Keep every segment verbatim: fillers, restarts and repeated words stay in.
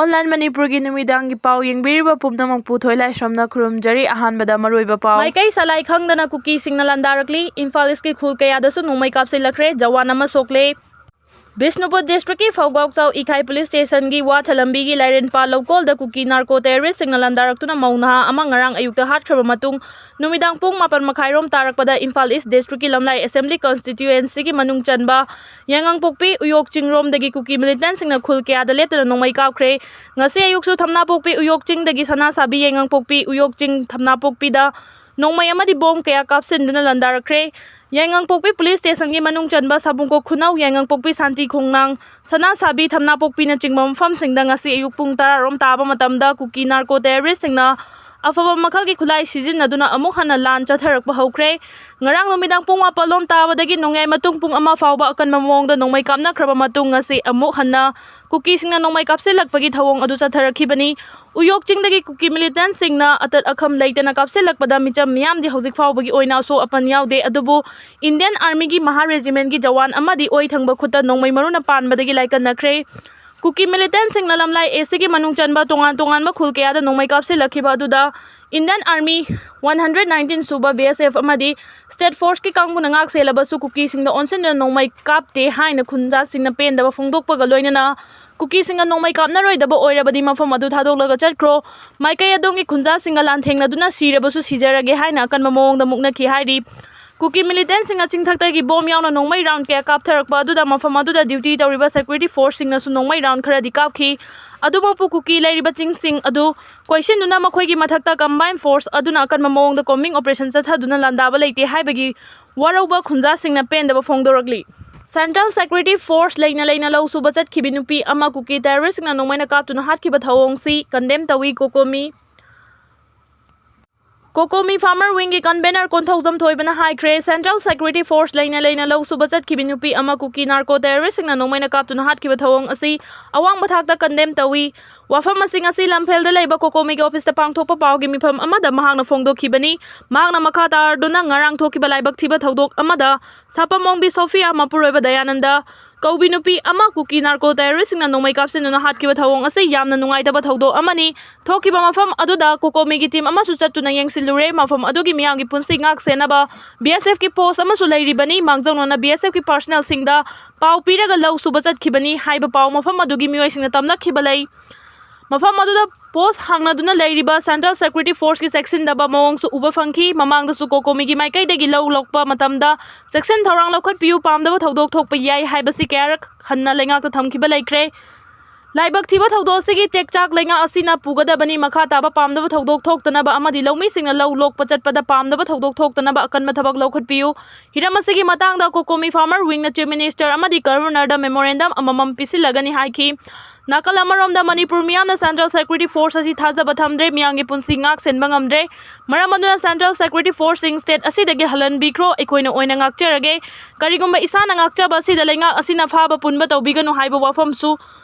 Online ꯃꯅꯤꯄꯨꯔꯒꯤ ꯅꯨꯃꯤꯗꯥꯡꯒꯤ ꯄꯥꯎ ꯌꯦꯡꯕꯤꯔꯤꯕ ꯄꯨꯝꯅꯃꯛꯄꯨ ꯊꯣꯏꯂꯥꯏꯁ꯭ꯔꯝꯅ ꯈꯨꯔꯨꯝꯖꯔꯤ꯫ ꯑꯍꯥꯟꯕꯗ ꯃꯔꯨꯑꯣꯏꯕ ꯄꯥꯎ꯫ ꯃꯥꯏꯀꯩ ꯁꯂꯥꯏ ꯈꯪꯗꯅ ꯀꯨꯀꯤꯁꯤꯡꯅ ꯂꯥꯟꯗꯥꯔꯛꯂꯤ꯫ ꯏꯝꯐꯥꯜ ꯏꯁꯀꯤ ꯈꯨꯜ ꯀꯌꯥꯗꯁꯨ ꯅꯣꯡꯃꯩ ꯀꯥꯞꯁꯤꯜꯂꯛꯈ꯭ꯔꯦ꯫ ꯖꯋꯥꯟ ꯑꯃ ꯁꯣꯛꯂꯦ꯫ ꯕꯤꯁꯅꯨꯄꯨꯔ ꯗꯤꯁꯇ꯭ꯔꯤꯛꯀꯤ ꯐꯧꯒꯥꯎꯆꯥꯎ ꯏꯈꯥꯏ ꯄꯨꯂꯤꯁ ꯁ꯭ꯇꯦꯁꯟꯒꯤ ꯋꯥꯊ ꯂꯝꯕꯤꯒꯤ ꯂꯥꯏꯔꯦꯟꯄꯥ ꯂꯧꯀꯣꯜꯗ ꯀꯨꯀꯤ ꯅꯥꯔꯀꯣ ꯇꯦꯔꯣꯔꯤꯁꯁꯤꯡꯅ ꯂꯥꯟꯗꯥꯔꯛꯇꯨꯅ ꯃꯧ ꯅꯍꯥ ꯑꯃ ꯉꯔꯥꯡ ꯑꯌꯨꯛꯇ ꯍꯥꯠꯈ꯭ꯔꯕ ꯃꯇꯨꯡ, ꯅꯨꯃꯤꯗꯥꯡ ꯄꯨꯡ ꯃꯥꯄꯟ ꯃꯈꯥꯏꯔꯣꯝ ꯇꯥꯔꯛꯄꯗ ꯏꯝꯐꯥꯜ ꯏꯁ ꯗꯤꯁꯇ꯭ꯔꯤꯛꯀꯤ ꯂꯝꯂꯥꯏ ꯑꯦꯁꯦꯝꯕ꯭ꯂꯤ ꯀꯟꯁꯇꯤꯇ꯭ꯌꯨꯑꯦꯟꯁꯤꯒꯤ ꯃꯅꯨꯡ ꯆꯟꯕ ꯌꯥꯏꯉꯪꯄꯣꯛꯄꯤ ꯎꯌꯣꯛ ꯆꯤꯡꯔꯣꯝꯗꯒꯤ ꯀꯨꯀꯤ ꯃꯤꯂꯤꯇꯦꯟꯠꯁꯤꯡꯅ ꯈꯨꯜ ꯀꯌꯥꯗ ꯂꯦꯞꯇꯅ ꯅꯣꯡꯃꯩ ꯀꯥꯞꯈ꯭ꯔꯦ꯫ ꯉꯁꯤ ꯑꯌꯨꯛꯁꯨ ꯊꯝꯅꯥꯄꯣꯛꯄꯤ ꯎꯌꯣꯛ ꯆꯤꯡꯗꯒꯤ ꯁꯅꯥꯁꯥꯕꯤ ꯌꯥꯏꯉꯪꯄꯣꯛꯄꯤ ꯎꯌꯣꯛ ꯆꯤꯡ ꯊꯝꯅꯥꯄꯣꯛꯄꯤꯗ ꯅꯣꯡꯃꯩ ꯑꯃꯗꯤ ꯕꯣꯝ ꯀꯌꯥ ꯀꯥꯞꯁꯤꯟꯗꯨꯅ ꯂꯥꯟꯗꯥꯔꯛꯈ꯭ꯔꯦ꯫ ꯌꯥꯏꯉꯪꯄꯣꯛꯄꯤ ꯄꯨꯂꯤꯁ ꯁ꯭ꯇꯦꯁꯟꯒꯤ ꯃꯅꯨꯡ ꯆꯟꯕ ꯁꯥꯕꯨꯡꯀꯣꯛ ꯈꯨꯅꯧ, ꯌꯥꯏꯉꯪꯄꯣꯛꯄꯤ ꯁꯥꯟꯇꯤ ꯈꯣꯡꯅꯥꯡ, ꯁꯅꯥꯁꯥꯕꯤ ꯊꯝꯅꯥꯄꯣꯛꯄꯤꯅꯆꯤꯡꯕ ꯃꯐꯝꯁꯤꯡꯗ ꯉꯁꯤ ꯑꯌꯨꯛ ꯄꯨꯡ ꯇꯔꯥꯔꯣꯝ ꯇꯥꯕ ꯃꯇꯝꯗ ꯀꯨꯀꯤ ꯅꯥꯔꯀꯣ ꯇꯦꯔꯣꯔꯤꯁꯁꯤꯡꯅ ꯑꯐꯕ ꯃꯈꯜꯒꯤ ꯈꯨꯠꯂꯥꯏ ꯁꯤꯖꯤꯟꯅꯗꯨꯅ ꯑꯃꯨꯛ ꯍꯟꯅ ꯂꯥꯟ ꯆꯠꯊꯔꯛꯄ ꯍꯧꯈ꯭ꯔꯦ꯫ ꯉꯔꯥꯡ ꯅꯨꯃꯤꯗꯥꯡ ꯄꯨꯡ ꯃꯥꯄꯜꯂꯣꯝ ꯇꯥꯕꯗꯒꯤ ꯅꯣꯡꯌꯥꯏ ꯃꯇꯨꯡ ꯄꯨꯡ ꯑꯃ ꯐꯥꯎꯕ ꯑꯀꯟꯕ ꯃꯑꯣꯡꯗ ꯅꯣꯡꯃꯩ ꯀꯥꯞꯅꯈ꯭ꯔꯕ ꯃꯇꯨꯡ ꯉꯁꯤ ꯑꯃꯨꯛ ꯍꯟꯅ ꯀꯨꯀꯤꯁꯤꯡꯅ ꯅꯣꯡꯃꯩ ꯀꯥꯞꯁꯤꯜꯂꯛꯄꯒꯤ ꯊꯧꯑꯣꯡ ꯑꯗꯨ ꯆꯠꯊꯔꯛꯈꯤꯕꯅꯤ꯫ ꯎꯌꯣꯛ ꯆꯤꯡꯗꯒꯤ ꯀꯨꯀꯤ ꯃꯤꯂꯤꯇꯦꯟꯠꯁꯤꯡꯅ ꯑꯇꯠ ꯑꯈꯝ ꯂꯩꯇꯅ ꯀꯥꯞꯁꯤꯜꯂꯛꯄꯗ ꯃꯤꯆꯝ ꯃꯤꯌꯥꯝꯗꯤ ꯍꯧꯖꯤꯛ ꯐꯥꯎꯕꯒꯤ ꯑꯣꯏꯅ ꯑꯁꯣꯛ ꯑꯄꯟ ꯌꯥꯎꯗꯦ, ꯑꯗꯨꯕꯨ ꯏꯟꯗꯤꯌꯟ ꯑꯥꯔꯃꯤꯒꯤ ꯃꯍꯥ ꯔꯦꯖꯤꯃꯦꯟꯠꯀꯤ ꯖꯋꯥꯟ ꯑꯃꯗꯤ ꯑꯣꯏ ꯊꯪꯕ ꯈꯨꯠꯇ ꯅꯣꯡꯃꯩ ꯃꯔꯨꯅ ꯄꯥꯟꯕꯗꯒꯤ ꯂꯥꯏꯀꯠꯅꯈ꯭ꯔꯦ꯫ ꯀꯨꯀꯤ ꯃꯤꯂꯤꯇꯦꯟꯠꯁꯤꯡꯅ ꯂꯝꯂꯥꯏ ꯑꯦꯁꯤꯒꯤ ꯃꯅꯨꯡ ꯆꯟꯕ ꯇꯣꯉꯥꯟ ꯇꯣꯉꯥꯟꯕ ꯈꯨꯜ ꯀꯌꯥꯗ ꯅꯣꯡꯃꯩ ꯀꯥꯞꯁꯤꯜꯂꯛꯈꯤꯕ ꯑꯗꯨꯗ Indian army one hundred nineteen ꯁꯨꯕ ꯕꯤ ꯑꯦꯁ ꯑꯦꯐ ꯑꯃꯗꯤ ꯁ꯭ꯇꯦꯠ ꯐꯣꯔꯁꯀꯤ ꯀꯥꯡꯕꯨꯅ ꯉꯥꯛ ꯁꯦꯜꯂꯕꯁꯨ ꯀꯨꯀꯤꯁꯤꯡꯗ ꯑꯣꯟꯁꯤꯟꯗꯨꯅ ꯅꯣꯡꯃꯩ ꯀꯥꯞꯇꯦ ꯍꯥꯏꯅ ꯈꯨꯟꯖꯥꯁꯤꯡꯅ ꯄꯦꯟꯗꯕ ꯐꯣꯡꯗꯣꯛꯄꯒ ꯂꯣꯏꯅꯅ ꯀꯨꯀꯤꯁꯤꯡꯅ ꯅꯣꯡꯃꯩ ꯀꯥꯞꯅꯔꯣꯏꯗꯕ ꯑꯣꯏꯔꯕꯗꯤ ꯃꯐꯝ ꯑꯗꯨ ꯊꯥꯗꯣꯛꯂꯒ ꯆꯠꯈ꯭ꯔꯣ꯫ ꯃꯥꯏꯀꯩ ꯑꯗꯣꯝꯒꯤ ꯈꯨꯟꯖꯥꯁꯤꯡꯒ ꯂꯥꯟꯊꯦꯡꯅꯗꯨꯅ ꯁꯤꯔꯕꯁꯨ ꯁꯤꯖꯔꯒꯦ ꯍꯥꯏꯅ ꯑꯀꯟꯕ ꯃꯑꯣꯡꯗ ꯃꯨꯛꯅꯈꯤ ꯍꯥꯏꯔꯤ꯫ ꯀꯨꯀꯤ ꯃꯤꯂꯤꯇꯦꯟꯠꯁꯤꯡꯅ ꯆꯤꯡꯊꯛꯇꯒꯤ ꯕꯣꯝ ꯌꯥꯎꯅ ꯅꯣꯡꯃꯩ ꯔꯥꯎꯟ ꯀꯌꯥ ꯀꯥꯞꯊꯔꯛꯄ ꯑꯗꯨꯗ ꯃꯐꯝ ꯑꯗꯨꯗ ꯗ꯭ꯌꯨꯇꯤ ꯇꯧꯔꯤꯕ ꯁꯦꯀ꯭ꯌꯨꯔꯤꯇꯤ ꯐꯣꯔꯁꯁꯤꯡꯅꯁꯨ ꯅꯣꯡꯃꯩ ꯔꯥꯎꯟ ꯈꯔꯗꯤ ꯀꯥꯞꯈꯤ꯫ ꯑꯗꯨꯃꯛꯄꯨ ꯀꯨꯀꯤ ꯂꯩꯔꯤꯕ ꯆꯤꯡꯁꯤꯡ ꯑꯗꯨ ꯀꯣꯏꯁꯤꯟꯗꯨꯅ ꯃꯈꯣꯏꯒꯤ ꯃꯊꯛꯇ ꯀꯝꯕꯥꯏꯟ ꯐꯣꯔꯁ ꯑꯗꯨꯅ ꯑꯀꯟꯕ ꯃꯑꯣꯡꯗ ꯀꯣꯝꯕꯤꯡ ꯑꯣꯄꯔꯦꯁꯟ ꯆꯠꯊꯗꯨꯅ ꯂꯥꯟꯗꯥꯕ ꯂꯩꯇꯦ ꯍꯥꯏꯕꯒꯤ ꯋꯥꯔꯧꯕ ꯈꯨꯟꯖꯥꯁꯤꯡꯅ ꯄꯦꯟꯗꯕ ꯐꯣꯡꯗꯣꯔꯛꯂꯤ꯫ ꯁꯦꯟꯇ꯭ꯔꯦꯜ ꯁꯦꯀ꯭ꯌꯨꯔꯤꯇꯤ ꯐꯣꯔꯁ ꯂꯩꯅ ꯂꯩꯅ ꯂꯧ ꯁꯨꯕ ꯆꯠꯈꯤꯕꯤ ꯅꯨꯄꯤ ꯑꯃ ꯀꯨꯀꯤ ꯇꯦꯔꯣꯔꯤꯁꯁꯤꯡꯅ ꯅꯣꯡꯃꯩꯅ ꯀꯥꯞꯇꯨꯅ ꯍꯥꯠꯈꯤꯕ ꯊꯧꯑꯣꯡꯁꯤ ꯀꯟꯗꯦꯝ ꯇꯧꯏ꯫ ꯀꯣꯀꯣꯃꯤ ꯀꯣꯀꯣꯃꯤ ꯐꯥꯔꯃꯔ ꯋꯤꯡꯒꯤ ꯀꯟꯚꯦꯅꯔ ꯀꯣꯟꯊꯧꯖꯝ ꯊꯣꯏꯕꯅ ꯍꯥꯏꯈ꯭ꯔꯦ, ꯁꯦꯟꯇ꯭ꯔꯦꯜ ꯁꯦꯀ꯭ꯌꯨꯔꯤꯇꯤ ꯐꯣꯔꯁ ꯂꯩꯅ ꯂꯩꯅ ꯂꯧ ꯁꯨꯕ ꯆꯠꯈꯤꯕꯤ ꯅꯨꯄꯤ ꯑꯃ ꯀꯨꯀꯤ ꯅꯥꯔꯀꯣ ꯇꯦꯔꯣꯔꯤꯁꯁꯤꯡꯅ ꯅꯣꯡꯃꯩꯅ ꯀꯥꯞꯇꯨꯅ ꯍꯥꯠꯈꯤꯕ ꯊꯧꯑꯣꯡ ꯑꯁꯤ ꯑꯋꯥꯡꯕ ꯊꯥꯛꯇ ꯀꯟꯗꯦꯝ ꯇꯧꯏ꯫ ꯋꯥꯐꯝ ꯑꯁꯤ ꯉꯁꯤ ꯂꯝꯐꯦꯜꯗ ꯂꯩꯕ ꯀꯣꯀꯣꯃꯤꯒꯤ ꯑꯣꯐꯤꯁꯇ ꯄꯥꯡꯊꯣꯛꯄ ꯄꯥꯎꯒꯤ ꯃꯤꯐꯝ ꯑꯃꯗ ꯃꯍꯥꯛꯅ ꯐꯣꯡꯗꯣꯛꯈꯤꯕꯅꯤ꯫ ꯃꯍꯥꯛꯅ ꯃꯈꯥ ꯇꯥꯔꯗꯨꯅ ꯉꯔꯥꯡ ꯊꯣꯛꯈꯤꯕ ꯂꯥꯏꯕꯛ ꯊꯤꯕ ꯊꯧꯗꯣꯛ ꯑꯃꯗ ꯁꯥꯄꯝ ꯑꯣꯡꯕꯤ ꯁꯣꯐꯤꯌꯥ, ꯃꯄꯨꯔꯣꯏꯕ ꯗꯌꯥꯅꯟꯗ, ꯀꯧꯕꯤ ꯅꯨꯄꯤ ꯑꯃ ꯀꯨꯀꯤ ꯅꯥꯔꯀꯣ ꯇꯦꯔꯣꯔꯤꯁꯁꯤꯡꯅ ꯅꯣꯡꯃꯩ ꯀꯥꯞꯁꯤꯟꯗꯨꯅ ꯍꯥꯠꯈꯤꯕ ꯊꯧꯑꯣꯡ ꯑꯁꯤ ꯌꯥꯝꯅ ꯅꯨꯡꯉꯥꯏꯇꯕ ꯊꯧꯗꯣꯛ ꯑꯃꯅꯤ꯫ ꯊꯣꯛꯈꯤꯕ ꯃꯐꯝ ꯑꯗꯨꯗ ꯀꯣꯀꯣꯃꯤꯒꯤ ꯇꯤꯝ ꯑꯃꯁꯨ ꯆꯠꯇꯨꯅ ꯌꯦꯡꯁꯤꯜꯂꯨꯔꯦ꯫ ꯃꯐꯝ ꯑꯗꯨꯒꯤ ꯃꯤꯌꯥꯝꯒꯤ ꯄꯨꯟꯁꯤ ꯉꯥꯛ ꯁꯦꯟꯅꯕ ꯕꯤ ꯑꯦꯁ ꯑꯦꯐꯀꯤ ꯄꯣꯁ ꯑꯃꯁꯨ ꯂꯩꯔꯤꯕꯅꯤ꯫ ꯃꯥꯡꯖꯧꯅꯅ ꯕꯤ ꯑꯦꯁ ꯑꯦꯐꯀꯤ ꯄꯥꯔꯁꯅꯦꯜꯁꯤꯡꯗ ꯄꯥꯎ ꯄꯤꯔꯒ ꯂꯧ ꯁꯨꯕ ꯆꯠꯈꯤꯕꯅꯤ ꯍꯥꯏꯕ ꯄꯥꯎ ꯃꯐꯝ ꯑꯗꯨꯒꯤ ꯃꯤꯑꯣꯏꯁꯤꯡꯅ ꯇꯝꯂꯛꯈꯤꯕ ꯂꯩ꯫ ꯃꯐꯝ ꯑꯗꯨꯗ ꯄꯣꯁ ꯍꯥꯡꯅꯗꯨꯅ ꯂꯩꯔꯤꯕ ꯁꯦꯟꯇ꯭ꯔꯦꯜ ꯁꯦꯀ꯭ꯌꯨꯔꯤꯇꯤ ꯐꯣꯔꯁꯀꯤ ꯆꯦꯛꯁꯤꯟꯗꯕ ꯃꯑꯣꯡꯁꯨ ꯎꯕ ꯐꯪꯈꯤ꯫ ꯃꯃꯥꯡꯗꯁꯨ ꯀꯣꯀꯣꯃꯤꯒꯤ ꯃꯥꯏꯀꯩꯗꯒꯤ ꯂꯧ ꯂꯣꯛꯄ ꯃꯇꯝꯗ ꯆꯦꯛꯁꯤꯟ ꯊꯧꯔꯥꯡ ꯂꯧꯈꯠꯄꯤꯌꯨ, ꯄꯥꯝꯗꯕ ꯊꯧꯗꯣꯛ ꯊꯣꯛꯄ ꯌꯥꯏ ꯍꯥꯏꯕꯁꯤ ꯀꯌꯥꯔꯛ ꯍꯟꯅ ꯂꯩꯉꯥꯛꯇ ꯊꯝꯈꯤꯕ ꯂꯩꯈ꯭ꯔꯦ꯫ ꯂꯥꯏꯕꯛ ꯊꯤꯕ ꯊꯧꯗꯣꯛ ꯑꯁꯤꯒꯤ ꯇꯦꯛꯆꯥꯛ ꯂꯩꯉꯥꯛ ꯑꯁꯤꯅ ꯄꯨꯒꯗꯕꯅꯤ꯫ ꯃꯈꯥ ꯇꯥꯕ ꯄꯥꯝꯗꯕ ꯊꯧꯗꯣꯛ ꯊꯣꯛꯇꯅꯕ ꯑꯃꯗꯤ ꯂꯧꯃꯤꯁꯤꯡꯅ ꯂꯧ ꯂꯣꯛꯄ ꯆꯠꯄꯗ ꯄꯥꯝꯗꯕ ꯊꯧꯗꯣꯛ ꯊꯣꯛꯇꯅꯕ ꯑꯀꯟꯕ ꯊꯕꯛ ꯂꯧꯈꯠꯄꯤꯌꯨ꯫ ꯍꯤꯔꯝ ꯑꯁꯤꯒꯤ ꯃꯇꯥꯡꯗ ꯀꯣꯀꯣꯃꯤ ꯐꯥꯔꯃꯔ ꯋꯤꯡꯅ ꯆꯤꯐ ꯃꯤꯅꯤꯁꯇꯔ ꯑꯃꯗꯤ ꯒꯕꯔꯅꯔꯗ ꯃꯦꯃꯣꯔꯦꯟꯗꯝ ꯑꯃꯃꯝ ꯄꯤꯁꯤꯜꯂꯒꯅꯤ ꯍꯥꯏꯈꯤ꯫ ꯅꯥꯀꯜ ꯑꯃꯔꯣꯝꯗ ꯃꯅꯤꯄꯨꯔ ꯃꯤꯌꯥꯝꯅ ꯁꯦꯟꯇ꯭ꯔꯦꯜ ꯁꯦꯀ꯭ꯌꯨꯔꯤꯇꯤ ꯐꯣꯔꯁ ꯑꯁꯤ ꯊꯥꯖꯕ ꯊꯝꯗ꯭ꯔꯦ, ꯃꯤꯌꯥꯝꯒꯤ ꯄꯨꯟꯁꯤ ꯉꯥꯛ ꯁꯦꯟꯕ ꯉꯝꯗ꯭ꯔꯦ꯫ ꯃꯔꯝ ꯑꯗꯨꯅ ꯁꯦꯟꯇ꯭ꯔꯦꯜ ꯁꯦꯀ꯭ꯌꯨꯔꯤꯇꯤ ꯐꯣꯔꯁꯁꯤꯡ ꯁ꯭ꯇꯦꯠ ꯑꯁꯤꯗꯒꯤ ꯍꯜꯍꯟꯕꯤꯈ꯭ꯔꯣ, ꯑꯩꯈꯣꯏꯅ ꯑꯣꯏꯅ ꯉꯥꯛꯆꯔꯒꯦ꯫ ꯀꯔꯤꯒꯨꯝꯕ ꯏꯁꯥꯅ ꯉꯥꯛꯆꯕ ꯑꯁꯤꯗ ꯂꯩꯉꯥꯛ ꯑꯁꯤꯅ ꯐꯥꯕ ꯄꯨꯟꯕ ꯇꯧꯕꯤꯒꯅꯨ ꯍꯥꯏꯕ ꯋꯥꯐꯝꯁꯨ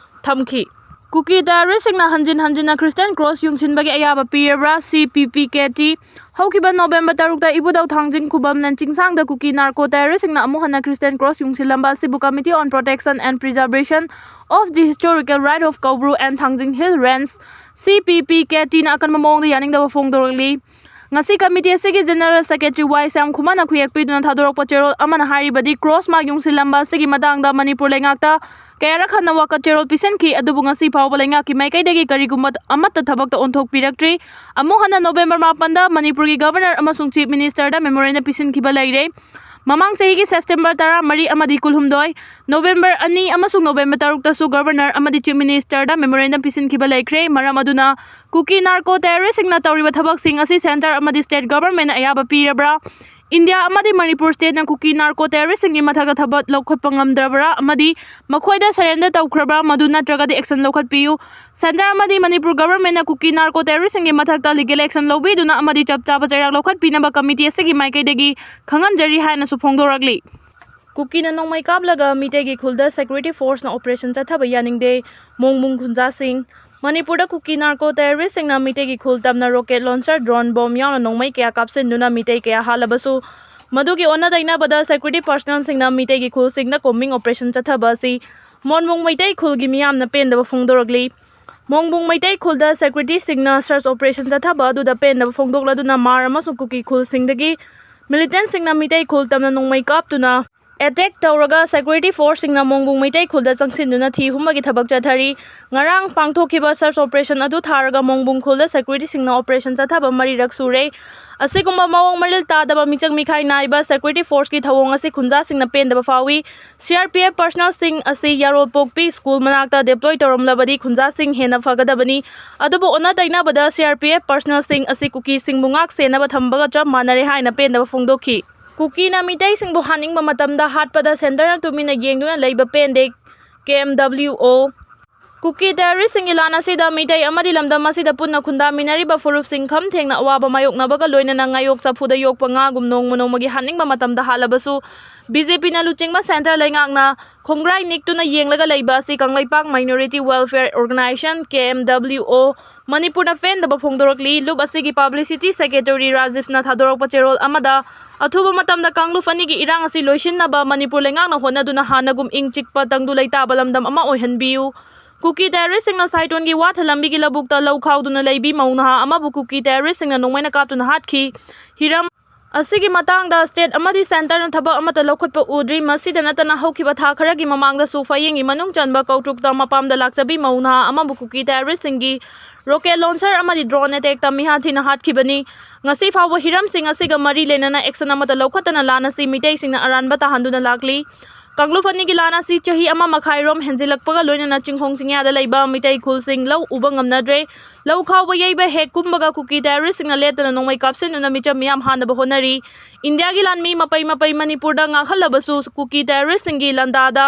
ꯊꯝꯈꯤ꯫ ꯀꯨꯀꯤ ꯇꯦꯔꯣꯔꯤꯁꯁꯤꯡꯅ ꯍꯟꯖꯤꯟ ꯍꯟꯖꯤꯟꯅ ꯈ꯭ꯔꯤꯁꯇꯤꯌꯥꯟ ꯀ꯭ꯔꯣꯁ ꯌꯨꯡꯁꯤꯟꯕꯒꯤ ꯑꯌꯥꯕ ꯄꯤꯔꯕ꯭ꯔꯥ? ꯁꯤ ꯄꯤ ꯄꯤ ꯀꯦ ꯇꯤ꯫ ꯍꯧꯈꯤꯕ ꯅꯣꯕꯦꯝꯕꯔ ꯇꯔꯨꯛꯇ ꯏꯕꯨꯙꯧ ꯊꯥꯡꯖꯤꯡ ꯈꯨꯕꯝꯂꯦꯟ ꯆꯤꯡꯁꯥꯡꯗ ꯀꯨꯀꯤ ꯅꯥꯔꯀꯣ ꯇꯦꯔꯣꯔꯤꯁꯁꯤꯡꯅ ꯑꯃꯨꯛ ꯍꯟꯅ ꯈ꯭ꯔꯤꯁꯇꯤꯌꯥꯟ ꯀ꯭ꯔꯣꯁ ꯌꯨꯡꯁꯤꯜꯂꯝꯕ ꯑꯁꯤꯕꯨ Committee on Protection and Preservation of the Historical Right of Koubru and Thangjing Hill Range, ꯁꯤ ꯄꯤ ꯄꯤ ꯀꯦ ꯇꯤꯅ ꯑꯀꯟꯕ ꯃꯑꯣꯡꯗ ꯌꯥꯅꯤꯡꯗꯕ ꯐꯣꯡꯗꯣꯔꯛꯂꯤ꯫ ꯉꯁꯤ ꯀꯃꯤꯇꯤ ꯑꯁꯤꯒꯤ ꯖꯦꯅꯔꯦꯜ ꯁꯦꯀ꯭ꯔꯦꯇꯔꯤ ꯋꯥꯏ ꯁ꯭ꯌꯥꯝ ꯈꯨꯃꯟꯅ ꯈꯨꯌꯦꯛ ꯄꯤꯗꯨꯅ ꯊꯥꯗꯣꯔꯛꯄ ꯆꯦꯔꯣꯜ ꯑꯃꯅ ꯍꯥꯏꯔꯤꯕꯗꯤ, ꯀ꯭ꯔꯣꯁ ꯃꯥꯔꯛ ꯌꯨꯡꯁꯤꯜꯂꯝꯕ ꯑꯁꯤꯒꯤ ꯃꯇꯥꯡꯗ ꯃꯅꯤꯄꯨꯔ ꯂꯩꯉꯥꯛꯇ ꯀꯌꯥꯔꯛ ꯍꯟꯅ ꯋꯥꯀꯠ ꯆꯦꯔꯣꯜ ꯄꯤꯁꯤꯟꯈꯤ, ꯑꯗꯨꯕꯨ ꯉꯁꯤ ꯐꯥꯎꯕ ꯂꯩꯉꯥꯛꯀꯤ ꯃꯥꯏꯀꯩꯗꯒꯤ ꯀꯔꯤꯒꯨꯝꯕ ꯑꯃꯠꯇ ꯊꯕꯛꯇ ꯑꯣꯟꯊꯣꯛꯄꯤꯔꯛꯇ꯭ꯔꯤ꯫ ꯑꯃꯨꯛ ꯍꯟꯅ ꯅꯣꯕꯦꯝꯕꯔ ꯃꯥꯄꯟꯗ ꯃꯅꯤꯄꯨꯔꯒꯤ ꯒꯕꯔꯅꯔ ꯑꯃꯁꯨꯡ ꯆꯤꯐ ꯃꯤꯅꯤꯁꯇꯔꯗ ꯃꯦꯃꯣꯔꯦꯟꯗꯝ ꯄꯤꯁꯤꯟꯈꯤꯕ ꯂꯩꯔꯦ꯫ ꯃꯃꯥꯡ ꯆꯍꯤꯒꯤ ꯁꯦꯞꯇꯦꯝꯕꯔ ꯇꯔꯥꯃꯔꯤ ꯑꯃꯗꯤ ꯀꯨꯟꯍꯨꯝꯗꯣꯏ, ꯅꯣꯕꯦꯝꯕꯔ ꯑꯅꯤ ꯑꯃꯁꯨꯡ ꯅꯣꯕꯦꯝꯕꯔ ꯇꯔꯨꯛꯇꯁꯨ ꯒꯕꯔꯅꯔ ꯑꯃꯗꯤ ꯆꯤꯐ ꯃꯤꯅꯤꯁꯇꯔꯗ ꯃꯦꯃꯣꯔꯦꯟꯗꯝ ꯄꯤꯁꯤꯟꯈꯤꯕ ꯂꯩꯈ꯭ꯔꯦ꯫ ꯃꯔꯝ ꯑꯗꯨꯅ ꯀꯨꯀꯤ ꯅꯥꯔꯀꯣ ꯇꯦꯔꯣꯔꯤꯁꯁꯤꯡꯅ ꯇꯧꯔꯤꯕ ꯊꯕꯛꯁꯤꯡ ꯑꯁꯤ ꯁꯦꯟꯇꯔ ꯑꯃꯗꯤ ꯁ꯭ꯇꯦꯠ ꯒꯕꯔꯟꯃꯦꯟꯅ ꯑꯌꯥꯕ ꯄꯤꯔꯕ꯭ꯔꯥ? ꯏꯟꯗꯤꯌꯥ ꯑꯃꯗꯤ ꯃꯅꯤꯄꯨꯔ ꯁ꯭ꯇꯦꯠꯅ ꯀꯨꯀꯤ ꯅꯥꯔꯀꯣ ꯇꯦꯔꯣꯔꯤꯁꯁꯤꯡꯒꯤ ꯃꯊꯛꯇ ꯊꯕꯛ ꯂꯧꯈꯠꯄ ꯉꯝꯗ꯭ꯔꯕ꯭ꯔꯥ ꯑꯃꯗꯤ ꯃꯈꯣꯏꯗ ꯁꯔꯦꯟꯗꯔ ꯇꯧꯈ꯭ꯔꯕ꯭ꯔꯥ? ꯃꯗꯨ ꯅꯠꯇ꯭ꯔꯒꯗꯤ ꯑꯦꯛꯁꯟ ꯂꯧꯈꯠꯄꯤꯌꯨ꯫ ꯁꯦꯟꯇꯔ ꯑꯃꯗꯤ ꯃꯅꯤꯄꯨꯔ ꯒꯕꯔꯟꯃꯦꯟꯅ ꯀꯨꯀꯤ ꯅꯥꯔꯀꯣ ꯇꯦꯔꯣꯔꯤꯁꯁꯤꯡꯒꯤ ꯃꯊꯛꯇ ꯂꯤꯒꯦꯜ ꯑꯦꯛꯁꯟ ꯂꯧꯕꯤꯗꯨꯅ ꯑꯃꯗꯤ ꯆꯞ ꯆꯥꯕ ꯆꯩꯔꯥꯛ ꯂꯧꯈꯠꯄꯤꯅꯕ ꯀꯃꯤꯇꯤ ꯑꯁꯤꯒꯤ ꯃꯥꯏꯀꯩꯗꯒꯤ ꯈꯪꯍꯟꯖꯔꯤ ꯍꯥꯏꯅꯁꯨ ꯐꯣꯡꯗꯣꯔꯛꯂꯤ꯫ ꯀꯨꯀꯤꯅ ꯅꯣꯡꯃꯩ ꯀꯥꯞꯂꯒ ꯃꯤꯇꯩꯒꯤ ꯈꯨꯜꯗ ꯁꯦꯀ꯭ꯌꯨꯔꯤꯇꯤ ꯐꯣꯔꯁꯅ ꯑꯣꯄꯔꯦꯁꯟ ꯆꯠꯊꯕ ꯌꯥꯅꯤꯡꯗꯦ, ꯃꯣꯡꯃꯨꯡ ꯈꯨꯟꯖꯥꯁꯤꯡ꯫ ꯃꯅꯤꯄꯨꯔꯗ ꯀꯨꯀꯤ ꯅꯥꯔꯀꯣ ꯇꯦꯔꯣꯔꯤꯁꯁꯤꯡꯅ ꯃꯤꯇꯩꯒꯤ ꯈꯨꯜ ꯇꯝꯅ ꯔꯣꯀꯦꯠ ꯂꯣꯟꯆꯔ, ꯗ꯭ꯔꯣꯟ ꯕꯣꯝ ꯌꯥꯎꯅ ꯅꯣꯡꯃꯩ ꯀꯌꯥ ꯀꯥꯞꯁꯤꯟꯗꯨꯅ ꯃꯤꯇꯩ ꯀꯌꯥ ꯍꯥꯠꯂꯕꯁꯨ, ꯃꯗꯨꯒꯤ ꯑꯣꯟꯅ ꯇꯩꯅꯕꯗ security personnelꯁꯤꯡꯅ ꯃꯤꯇꯩꯒꯤ ꯈꯨꯜꯁꯤꯡꯗ combing operation ꯆꯠꯊꯕ ꯑꯁꯤ ꯃꯣꯟꯕꯨꯡ ꯃꯩꯇꯩ ꯈꯨꯜꯒꯤ ꯃꯤꯌꯥꯝꯅ ꯄꯦꯟꯗꯕ ꯐꯣꯡꯗꯣꯔꯛꯂꯤ꯫ ꯃꯣꯟꯕꯨꯡ ꯃꯩꯇꯩ ꯈꯨꯜꯗ securityꯁꯤꯡꯅ search operation ꯆꯠꯊꯕ ꯑꯗꯨꯗ ꯄꯦꯟꯗꯕ ꯐꯣꯡꯗꯣꯛꯂꯗꯨꯅ ꯃꯥꯔ ꯑꯃꯁꯨꯡ ꯀꯨꯀꯤ ꯈꯨꯜꯁꯤꯡꯗꯒꯤ militantꯁꯤꯡꯅ ꯃꯤꯇꯩ ꯈꯨꯜ ꯇꯝꯅ ꯅꯣꯡꯃꯩ ꯀꯥꯞꯇꯨꯅ attack ꯇꯧꯔꯒ security forceꯁꯤꯡꯅ ꯃꯣꯟꯕꯨꯡ ꯃꯩꯇꯩ ꯈꯨꯜꯗ ꯆꯪꯁꯤꯟꯗꯨꯅ ꯊꯤ ꯍꯨꯝꯕꯒꯤ ꯊꯕꯛ ꯆꯠꯊꯔꯤ꯫ ꯉꯔꯥꯡ ꯄꯥꯡꯊꯣꯛꯈꯤꯕ search operation ꯑꯗꯨ ꯊꯥꯔꯒ ꯃꯣꯟꯕꯨꯡ ꯈꯨꯜꯗ securityꯁꯤꯡꯅ operation ꯆꯠꯊꯕ ꯃꯔꯤꯔꯛ ꯁꯨꯔꯦ꯫ ꯑꯁꯤꯒꯨꯝꯕ ꯃꯑꯣꯡ ꯃꯔꯤꯜ ꯇꯥꯗꯕ ꯃꯤꯆꯪ ꯃꯤꯈꯥꯏ ꯅꯥꯏꯕ security forceꯀꯤ ꯊꯧꯑꯣꯡ ꯑꯁꯤ ꯈꯨꯟꯖꯥꯁꯤꯡꯅ ꯄꯦꯟꯗꯕ ꯐꯥꯎꯏ꯫ CRPF personnelꯁꯤꯡ ꯑꯁꯤ ꯌꯥꯔꯣꯜꯄꯣꯛꯄꯤ school ꯃꯅꯥꯛꯇ deploy ꯇꯧꯔꯝꯂꯕꯗꯤ ꯈꯨꯟꯖꯥꯁꯤꯡ ꯍꯦꯟꯅ ꯐꯒꯗꯕꯅꯤ꯫ ꯑꯗꯨꯕꯨ ꯑꯣꯟꯅ ꯇꯩꯅꯕꯗ CRPF personnelꯁꯤꯡ ꯑꯁꯤ ꯀꯨꯀꯤꯁꯤꯡꯕꯨ ꯉꯥꯛ ꯁꯦꯟꯅꯕ ꯊꯝꯕꯒ ꯆꯞ ꯃꯥꯟꯅꯔꯦ ꯍꯥꯏꯅ ꯄꯦꯟꯗꯕ ꯐꯣꯡꯗꯣꯛꯈꯤ꯫ ꯀꯨꯀꯤꯅ ꯃꯤꯇꯩꯁꯤꯡꯕꯨ ꯍꯥꯠꯅꯤꯡꯕ ꯃꯇꯝꯗ ꯍꯥꯠꯄꯗ centreꯅ ꯇꯨꯃꯤꯟꯅ ꯌꯦꯡꯗꯨꯅ ꯂꯩꯕ ꯄꯦꯟꯗꯦ꯫ KMWO꯫ ꯀꯨꯀꯤ terroristꯁꯤꯡꯒꯤ ꯂꯥꯟ ꯑꯁꯤꯗ ꯃꯤꯇꯩ ꯑꯃꯗꯤ ꯂꯝꯗꯝ ꯑꯁꯤꯗ ꯄꯨꯟꯅ ꯈꯨꯟꯗꯥꯃꯤꯟꯅꯔꯤꯕ ꯐꯨꯔꯨꯞꯁꯤꯡ ꯈꯝ ꯊꯦꯡꯅ ꯑꯋꯥꯕ ꯃꯥꯌꯣꯛꯅꯕꯒ ꯂꯣꯏꯅꯅ ꯉꯥꯌꯣꯛ ꯆꯐꯨꯗ ꯌꯣꯛꯄ ꯉꯥꯒꯨꯝ ꯅꯣꯡꯃ ꯅꯣꯡꯃꯒꯤ ꯍꯥꯠꯅꯤꯡꯕ ꯃꯇꯝꯗ ꯍꯥꯠꯂꯕꯁꯨ, BJPꯅ ꯂꯨꯆꯤꯡꯕ centre ꯂꯩꯉꯥꯛꯅ ꯈꯣꯡꯒ꯭ꯔꯥꯏ ꯅꯤꯛꯇꯨꯅ ꯌꯦꯡꯂꯒ ꯂꯩꯕ ꯑꯁꯤ Kangleipak Minority Welfare Organisation, KMWO, ꯃꯅꯤꯄꯨꯔꯅ ꯄꯦꯟꯗꯕ ꯐꯣꯡꯗꯣꯔꯛꯂꯤ꯫ ꯂꯨꯞ ꯑꯁꯤꯒꯤ publicity secretary ꯔꯥꯖꯤꯐꯅ ꯊꯥꯗꯣꯔꯛꯄ ꯆꯦꯔꯣꯜ ꯑꯃꯗ, ꯑꯊꯨꯕ ꯃꯇꯝꯗ ꯀꯥꯡꯂꯨꯞ ꯑꯅꯤꯒꯤ ꯏꯔꯥꯡ ꯑꯁꯤ ꯂꯣꯏꯁꯤꯟꯅꯕ ꯃꯅꯤꯄꯨꯔ ꯂꯩꯉꯥꯛꯅ ꯍꯣꯠꯅꯗꯨꯅ ꯍꯥꯟꯅꯒꯨꯝ ꯏꯪ ꯆꯤꯛꯄ ꯇꯪꯗꯨ ꯂꯩꯇꯥꯕ ꯂꯝꯗꯝ ꯑꯃ ꯑꯣꯏꯍꯟꯕꯤꯌꯨ꯫ ꯀꯨꯀꯤ terroristꯁꯤꯡꯅ ꯁꯥꯏꯇꯣꯟꯒꯤ ꯋꯥꯊ ꯂꯝꯕꯤꯒꯤ ꯂꯧꯕꯨꯛꯇ ꯂꯧ ꯈꯥꯎꯗꯨꯅ ꯂꯩꯕꯤ ꯃꯧ ꯅꯍꯥ ꯑꯃꯕꯨ ꯀꯨꯀꯤ terroristꯁꯤꯡꯅ ꯅꯣꯡꯃꯩꯅ ꯀꯥꯞꯇꯨꯅ ꯍꯥꯠꯈꯤ꯫ ꯍꯤꯔꯝ ꯑꯁꯤꯒꯤ ꯃꯇꯥꯡꯗ state ꯑꯃꯗꯤ centreꯅ ꯊꯕꯛ ꯑꯃꯠꯇ ꯂꯧꯈꯠꯄ ꯎꯗ꯭ꯔꯤ꯫ ꯃꯁꯤꯗ ꯅꯠꯇꯅ ꯍꯧꯈꯤꯕ ꯊꯥ ꯈꯔꯒꯤ ꯃꯃꯥꯡꯗꯁꯨ ꯐꯌꯦꯡꯒꯤ ꯃꯅꯨꯡ ꯆꯟꯕ ꯀꯧꯇ꯭ꯔꯨꯛꯇ ꯃꯄꯥꯝꯗ ꯂꯥꯛꯆꯕꯤ ꯃꯧ ꯅꯍꯥ ꯑꯃꯕꯨ ꯀꯨꯀꯤ terroristꯁꯤꯡꯒꯤ rocket launcher ꯑꯃꯗꯤ drone attackꯇ ꯃꯤꯍꯥꯠ ꯊꯤꯅ ꯍꯥꯠꯈꯤꯕꯅꯤ꯫ ꯉꯁꯤ ꯐꯥꯎꯕ ꯍꯤꯔꯝꯁꯤꯡ ꯑꯁꯤꯒ ꯃꯔꯤ ꯂꯩꯅꯅ action ꯑꯃꯠꯇ ꯂꯧꯈꯠꯇꯅ ꯂꯥꯟ ꯑꯁꯤ ꯃꯤꯇꯩꯁꯤꯡꯅ ꯑꯔꯥꯟꯕ ꯇꯥꯍꯟꯗꯨꯅ ꯂꯥꯛꯂꯤ꯫ ꯀꯥꯡꯂꯨꯞ ꯑꯅꯤꯒꯤ ꯂꯥꯟ ꯑꯁꯤ ꯆꯍꯤ ꯑꯃ ꯃꯈꯥꯏꯔꯣꯝ ꯍꯦꯟꯖꯤꯜꯂꯛꯄꯒ ꯂꯣꯏꯅꯅ ꯆꯤꯡꯈꯣꯡ ꯆꯤꯡꯌꯥꯗ ꯂꯩꯕ ꯃꯤꯇꯩ ꯈꯨꯜꯁꯤꯡ ꯂꯧ ꯎꯕ ꯉꯝꯅꯗ꯭ꯔꯦ꯫ ꯂꯧ ꯈꯥꯎꯕ ꯌꯩꯕ ꯍꯦꯛ ꯀꯨꯝꯕꯒ ꯀꯨꯀꯤ terroristꯁꯤꯡꯅ ꯂꯦꯞꯇꯅ ꯅꯣꯡꯃꯩ ꯀꯥꯞꯁꯤꯟꯗꯨꯅ ꯃꯤꯆꯝ ꯃꯤꯌꯥꯝ ꯍꯥꯠꯅꯕ ꯍꯣꯠꯅꯔꯤ꯫ ꯏꯟꯗꯤꯌꯥꯒꯤ ꯂꯥꯟꯃꯤ ꯃꯄꯩ ꯃꯄꯩ ꯃꯅꯤꯄꯨꯔꯗ ꯉꯥꯛꯍꯜꯂꯕꯁꯨ ꯀꯨꯀꯤ terroristꯁꯤꯡꯒꯤ ꯂꯥꯟꯗꯥꯗ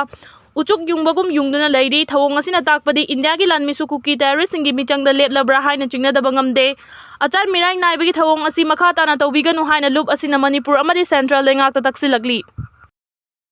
ꯎꯆꯨꯛ ꯌꯨꯡꯕꯒꯨꯝ ꯌꯨꯡꯗꯨꯅ ꯂꯩꯔꯤ꯫ ꯊꯧꯑꯣꯡ ꯑꯁꯤꯅ ꯇꯥꯛꯄꯗꯤ ꯏꯟꯗꯤꯌꯥꯒꯤ ꯂꯥꯟꯃꯤꯁꯨ ꯀꯨꯀꯤ terroristꯁꯤꯡꯒꯤ ꯃꯤꯆꯪꯗ ꯂꯦꯞꯂꯕ꯭ꯔꯥ ꯍꯥꯏꯅ ꯆꯤꯡꯅꯗꯕ ꯉꯝꯗꯦ꯫ ꯑꯆꯥꯟ ꯃꯤꯔꯥꯏ ꯅꯥꯏꯕꯒꯤ ꯊꯧꯑꯣꯡ ꯑꯁꯤ ꯃꯈꯥ ꯇꯥꯅ ꯇꯧꯕꯤꯒꯅꯨ ꯍꯥꯏꯅ ꯂꯨꯞ ꯑꯁꯤꯅ ꯃꯅꯤꯄꯨꯔ ꯑꯃꯗꯤ central ꯂꯩꯉꯥꯛꯇ ꯇꯛꯁꯤꯜꯂꯛꯂꯤ꯫